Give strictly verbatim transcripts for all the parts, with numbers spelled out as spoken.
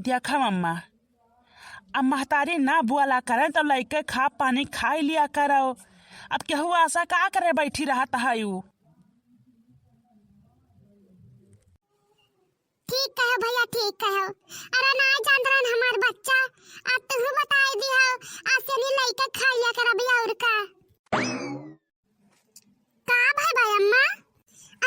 देखा अम्मा, अब महतारी ना बोला करें तो लइके खा पानी खाई लिया करो। अब केहू आशा का करे बैठी रहत है उ। ठीक कहो भइया, ठीक कहो। अरे ना जानत रहन हमार बच्चा, अब तुहू बताई दिहो, आज से नहीं लइके खाई लिया करब और का। का भई बा अम्मा?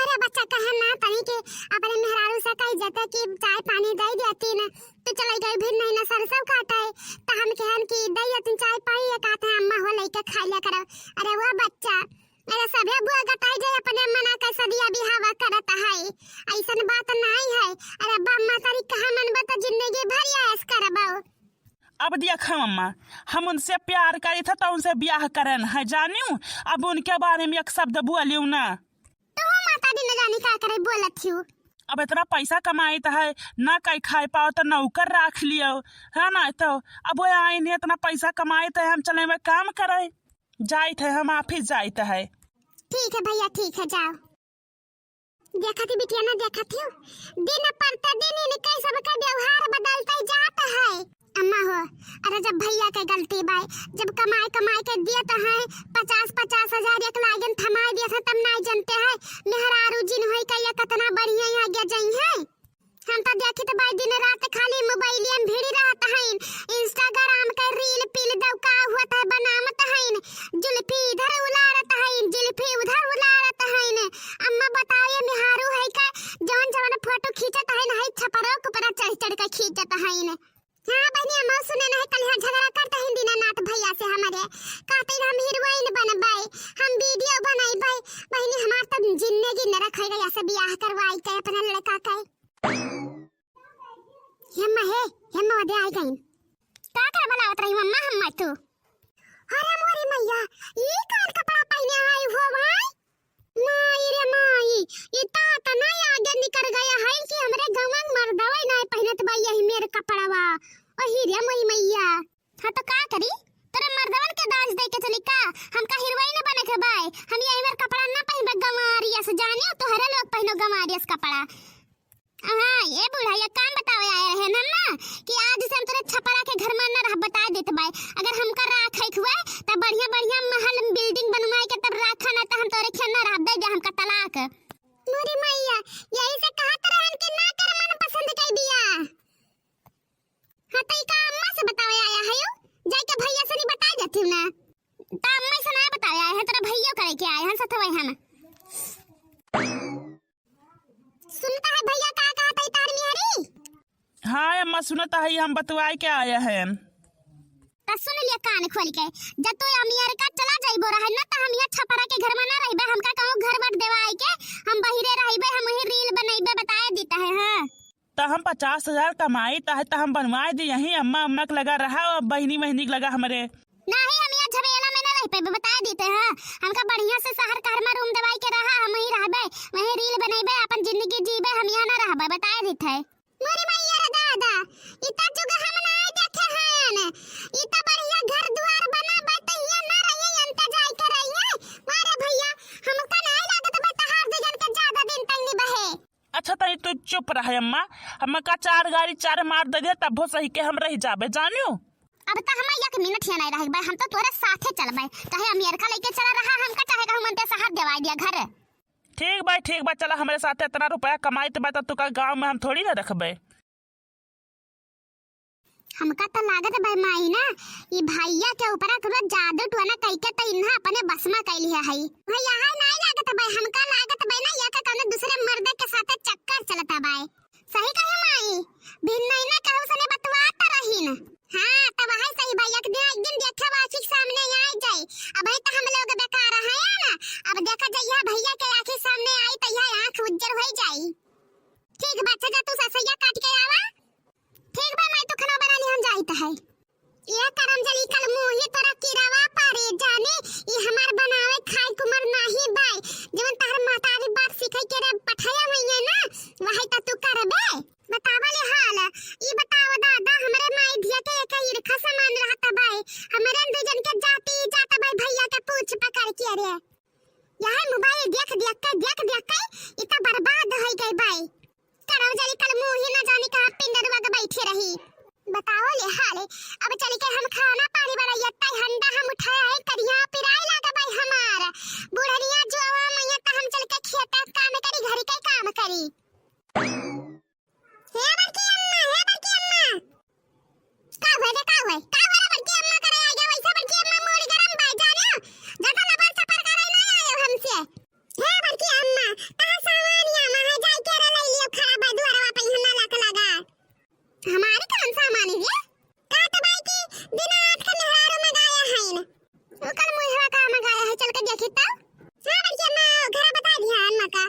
अरे बच्चा, कहे ना तनी के अपने मेहरारू से कही जाता कि चाय पानी दे देती न, तो चले गई भी नहीं ना सरसों काटे, तो हम कहन कि दे देती चाय पानी, ये कहते हैं अम्मा हो लइके खा लिया करो। अरे वो बच्चा, अरे सभे बुआ गताई जे अपने मना के सदिया बिहावा करत है, ऐसन बात नहीं है। अरे अब्बा अम्मा तारी कहाँ मनबा तो जिंदगी भर ऐश करबो। अब देखा अम्मा, हम उनसे प्यार करी थे तो उनसे ब्याह करन है, जानियो। अब उनके बारे में एक शब्द बोलियो ना। तो माता दी न जानी का करे बोलत हियो। अब इतना पैसा कमाइत है, ना कहीं खाए पाओ तो नौकर राख लियो, है ना? तो अब वो आइन है, इतना पैसा कमाइत है, हम चले में काम करे, जाइत है, हम ऑफिस जाइत है। ठीक है भइया, ठीक है, जाओ। देखत ही बिटिया ना, देखत ही, दिन प्रतिदिन इनके सबके व्यवहार बदलते जात है। अम्मा हो, अरे जब भइया के गलती बाय, जब कमाए कमाए के दियत है पचास पचास हजार एक लागिन थमाए दियत है, तब नाई जनते है मेहरारू जिन होई के ये कितना बढ़िया यहाँ गे जई है। हम तो देखित बाय दिन रात खाली मोबाइलिया में भिड़ी रहत हईन, Instagram के reel पील दौका हुआ था बनावत हईन, जुल्फी इधर उलारत हईन, जुल्फी उधर उलारत हईन। अम्मा बताओ, ये मेहारू है का, जवन जवन फोटो खींचत हईन, है छपरो के ऊपर चढ़ चढ़ के खींचत हईन। हाँ बहिनी, अम्मा सुने नहीं, कल यहाँ झगड़ा करत हईन दीनानाथ भइया से हमरे, कहते हम हीरोइन बनबे, हम video बनैबे। बहिनी, हमार तो जिंदगी नरक हो गया, से बियाह करवाई के अपना लड़का के। हे अम्मा, हे, हे अम्मा, ओदे आई गईन। का करे बुलावत रही अम्मा, हम मैं तू? अरे मोरी मैया, ई कौन कपड़ा पहने आई हो भाई? माई रे माई, ई तो इतना आगे निकल गया है कि हमरे गाँव में मर्दवा ही नहीं पहनत बा यही मेर कपड़वा। ओही रे मोरी मैया। हाँ तो का करी, तोरे मर्दवन के दाज दे के चली का? हमका हीरोइन बने के बाय, हम यही मेर कपड़ा ना पहनबे गंवारिया से, जानियो तोहरे लोग पहनो गंवारिया से कपड़ा। हाँ, ये बूढ़ा, ये काम बतावे आए रहे हम ना कि आज से हम तोरे छपरा के घर में ना रह, बता देत बाय। अगर हमका राख है हुए, तब बढ़िया बढ़िया महल building बनवाए के तब राखा, ना तो हम तोरे खेन ना रह, दे दे हमका तलाक। मोरी मैया, यही से कहत रहन कि ना कर मन पसंद के बियाह। हाँ, तो ई का अम्मा से बतावे आया है यू? जाके भैया से नहीं बताए जाती हूँ ना। तो अम्मा से ना बतावे आए हैं, तेरा भैया करे के आए हैं, सथवे हम। सुनता है भैया, का कहा था तार मियारी? हाँ अम्मा, सुनता है, हम बतवाए के आया हैं। तो सुन लिया कान खोल के, जब तू अमेरिका चला जाइबो रहे ना, तो हम यहाँ छपरा के घर में ना रहबे, हमका कहूँ घर बर देवाए के, हम बहिरे रहबे, हम वही reel बनैबे, बताए देता है। हाँ। त हम पचास हजार कमाइत है, त हम बनवाए दी यहीं, अम्मा, अम्मा के लगा रहा, अब बहिनी, बहिनी के लगा हमरे। नाही, हम यहाँ झमेला में ना रह पेबे, बताए देते हैं। हमका बढ़िया से शहर कहर में room देवाई के रहा, हम वहीं रहबे, वहीं reel बनैबे, अपन जिंदगी जीबे, हम यहाँ ना रहबे, बताए देते हैं। मोरी मैया रे दादा, इतना जुग हम ना देखे हैं। इतना बढ़िया घर दुआर बना बा, त यहाँ ना रहिए, अंत जाए के रहिए। मारे भैया, हमका नहीं लागत बा तहार दू जन के ज्यादा दिन तक निबहे। अच्छा, तनी तू चुप रहे अम्मा, हमका चार गारी चार मार दे दे, तब्बो सही के हम रह जाबे, जानियो। अब त हम एक मिनट हियाँ नहीं रह बे, हम तो तोरे साथे चलबे, चाहे अमेरिका लेके चला रहा हमका, चाहे कहूँ मनते शहर देवाई दिया घर। ठीक बा, ठीक बा, चला हमरे साथे, इतना रुपया कमाइत बा त तू का गाँव में हम थोड़ी ना रखबे। हमका त लागत बा माई ना, ई भैया के ऊपर पूरा जादू टोना कइके त इन्हा अपने बस में कइली है। भैया है नाई लागत बा, हमका लागत बा ना, या के कौनो दूसरे मर्दे के साथे चक्कर चलता बा। सही कहे माई, भिन्नैना कहू सने बतवात रहीन। हाँ, त वही सही बा, एक दिन, एक दिन देखे आँखी के सामने आ जाई। अबही त हम लोग बेकार है ना, अब देखा जइया भैया के आँखी सामने आई त यह आँख उज्जर हो जाई। ठीक बा, अच्छा जा तू ससैया काट के आवा। ठीक बा माई, तू खाना बना ली, हम जाइत है। ये करम जली कल मुही तोरा किरावा पारे जाने, ई हमार बनावे खाए कुमर नाही बाय, जवन तहर माता का काम करी, घरी के काम करी। हे बड़की अम्मा, हे बड़की अम्मा। का हुए रे, का हुए? का हुए रे बड़की अम्मा करे आ गया? वैसे बड़की अम्मा मोड़ी गरम बा, जाने? ज्यादा लबर चपर करे ना आयो हमसे। हे बड़की अम्मा, तहार सामान यहाँ है, जाई के रे ले लियो, खड़ा बा दुआरवा पे, यहाँ नलक लगा। हमारे कौन सामान है रे? कहत बाई कि दीनानाथ के मेहरारू मंगाया है न। ओकर मुँहवा का मंगाया है, चल के देखी तो। हाँ बड़की अम्मा, घर बता दिया अम्मा का।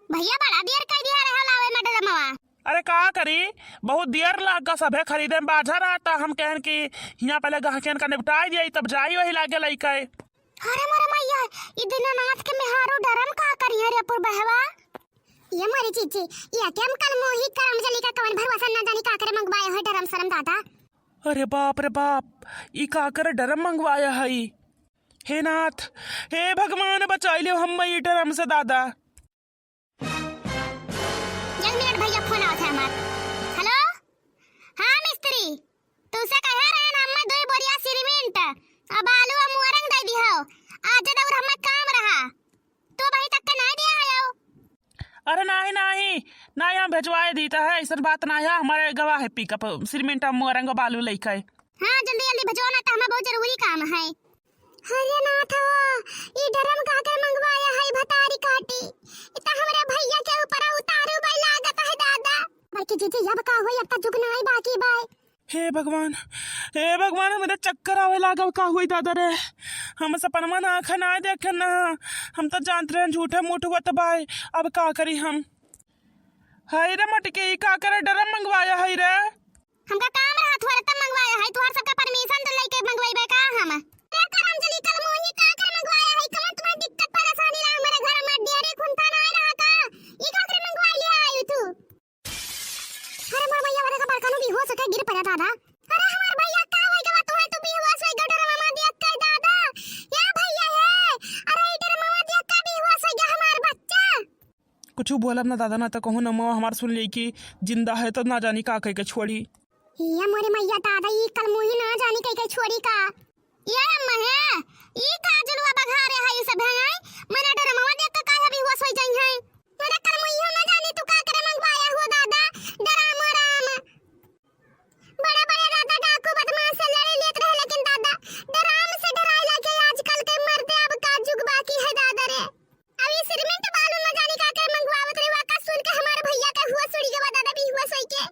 भैया बड़ा देर कर दिया रहा लावे में ड्रमवा। अरे का करी, बहुत देर लाग गा सभे खरीदे में बाझा रहता। हम कहन कि हियाँ पहले गहकियन का निपटाई दिया, तब जाई वही लागे लइके। अरे मोरे मैया, ई दीनानाथ के मेहरारू ड्रम का करी है रे पुरबहवा? ये मोरी चीची, ये के हम कल मोही करम जली का कवन भरवा से ना जानी का करे मंगवाए है ड्रम सरम दादा। अरे बाप रे बाप, ई का करे ड्रम मंगवाया है? हे नाथ, हे भगवान, बचाई लियो हम ई ड्रम से दादा। एक मिनट भैया, फोन आवत है हमार। हेलो, हाँ मिस्त्री, तुमसे कहे रहे ना, हमें दो बोरिया सीमेंट, अब बालू, अब मोरंग दे दी हो। आज जब और हमें काम रहा, तो भाई तक के नहीं दिया हो। अरे नाही, नाही, नाही, हम भेजवाए दीता है, ऐसन बात ना है। हमारे गवा है पिकअप, सीमेंट, मोरंग, बालू लेके। हाँ, जल्दी जल्दी भेजो ना, तो हमें बहुत जरूरी काम है। अरे नाथ हो, ई ड्रम का के मंगवाया है भतारी काटी, ई तो हमरे भैया के ऊपर उतारू बाई लागत है दादा। बड़की जीजी, अब का होई, अब तो जुग ना आई बाकी बाई। हे भगवान, हे भगवान, हमरे चक्कर आवे लागल, का होई दादा रे? हम सपनमा ना आँख ना देखे ना, हम तो जानत रहे झूठे मूठ हुआ तो बाय, अब का करी हम? हाय रे मटके, ई का करे ड्रम मंगवाया है रे? हमका काम रहा थोड़ा तब मंगवाया है, तुहार सबका परमिशन तो लेके मंगवाइबे का हम? ए करम जली कल मोही का करे मंगवाया है, कमन तुम्हारी दिक्कत परेशानी ला हमारे घर में डेरे खुनता ना रहा का? ई का करे मंगवा लिया आयु तू? अरे मोर भैया, अरे का बड़का नु बेहोश होके गिर पड़ा दादा। अरे हमार भैया का होई गवा, तू है तू बेहोश होई गवा, डरवा मत दिया कर दादा। या भैया है, अरे ई डरवा मत दिया कर, बेहोश होई गवा हमार बच्चा। कुछ बोलब ना दादा, ना तो कहूँ ना मवा हमार सुन ले कि जिंदा है तो ना जानी का कह के छोड़ी। या मोरे मैया दादा, ई कल मुही ना जानी कह के छोड़ी का। ये अम्मा है, ई का जुलवा बघारे है, ई सब है, मने डरमवा देख के काहे बेहोश होई जाई है। अरे कल मुही ना जानी तू का करे मंगवाया हो दादा, डराम राम। बड़ा बड़ा दादा डाकू बदमाश से लड़े लेत रहे, लेकिन दादा डराम से डराए लगे आजकल के मर्दे, अब का जुग बाकी है दादा रे। अब ई सीमेंट बालू न जानी का के मंगवावत रहे, वाका सुन के हमार भैया के होश उड़ी गवा दादा, बेहोश होई के।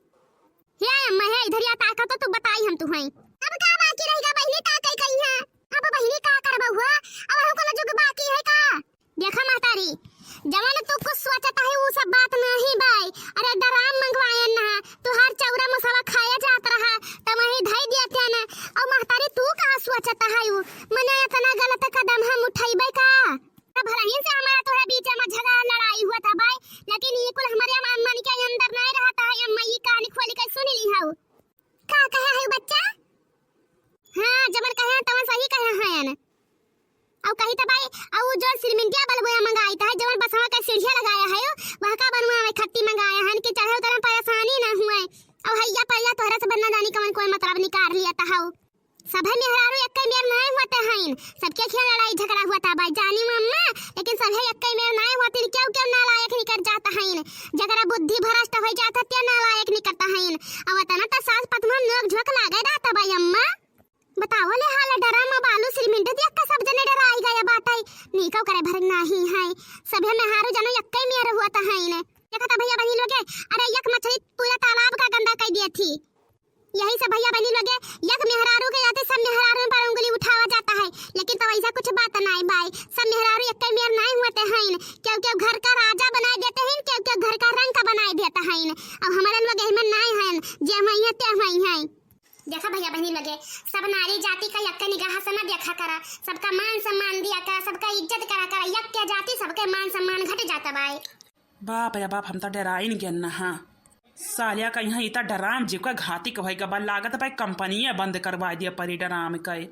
हे अम्मा, हे इधरिया ताका तो तू बताई हम तू हई। अब का बाकी रहिगा बहिनी, ताकई कहीं है। अब बहिनी का करबा हुआ, अब हम कोनो जुग बाकी है का? देखा महतारी, जवन तू कुछ सोचत है उ सब बात नहीं बाय। अरे डराम मंगवायन ना, तू हर चौरा मुसवा खाए जात रहा, त वहीं धई दिया थे ना। और महतारी तू का सोचत है उ, मने इतना गलत कदम हम उठैबे का? तब भलहिन से हमारा तोहरे बीच में झगड़ा लड़ाई हुआ था भाई, लेकिन ये कुल हमारे मन, मन के अंदर नहीं रहता है। अम्मा ये कान खोल के सुन ली हऊ। का कहे है बच्चा? हाँ, जवन कहे हैं तवन सही कहे हैं। अउ कही त भाई, अउ जो सिरमिंटिया बलबोया मंगाई त है, जवन बसवा के सीढ़िया लगाया है, वह का बनवा में खत्ती मंगाया है कि चढ़े उतरे में परेशानी ना हुए। अउ हैया पैया तोहरा से बन्ना जानी कवन कोई मतलब निकाल लिया त हऊ। सभे मेहरारू एक्के मेर नाय होते हईन, सबके खेल लड़ाई झगड़ा होता बा, जानी मम्मा, लेकिन सभे एक्के मेर नाय होतिन, केहू केहू नालायक निकल जात हईन। जकरा बुद्धि भ्रष्ट हो जात है, ते नालायक निकलत हईन। अब इतना त सास पतोह में नोक झोंक लागे रहत बा अम्मा। बताओ ले हाल, डराम बालू सिरमिंट देख के सब जने डराई गए बाटे, नीकौ करे भर नाही है। सभे मेहरारू जनो एक्के मेर होत हईन। देखत भैया बहिनी लोगे, अरे एक मछली पूरा तालाब का गंदा कर दिए थी। यही से भैया बहिनी लोगे, एक मेहरारू के जाते सब मेहरारू पर उंगली उठावा जाता है, लेकिन तो ऐसा कुछ बात नाय बाय। सब मेहरारू एक्के मेर नाय होते हईन, केहू केहू घर का राजा बनाए देते हईन, केहू केहू घर का रंका बनाए देते हईन। अब हमारे लोग एहमे नाय हईन, जे हई है ते हई है। देखा भैया बहिनी लोगे, सब नारी जाति का एक्के निगाह से ना देखा करा, सबका मान सम्मान दिया करा, सबका इज्जत करा करा, एक्के जाति सबके मान सम्मान घट जाता बाय। बाप रे बाप, हम त डेराइन गेन ना। हाँ, सालिया का यहाँ इतना डराम, जेका घाती कहै का बा, लागत भाई कंपनिये बंद करवा दिया परी डराम के।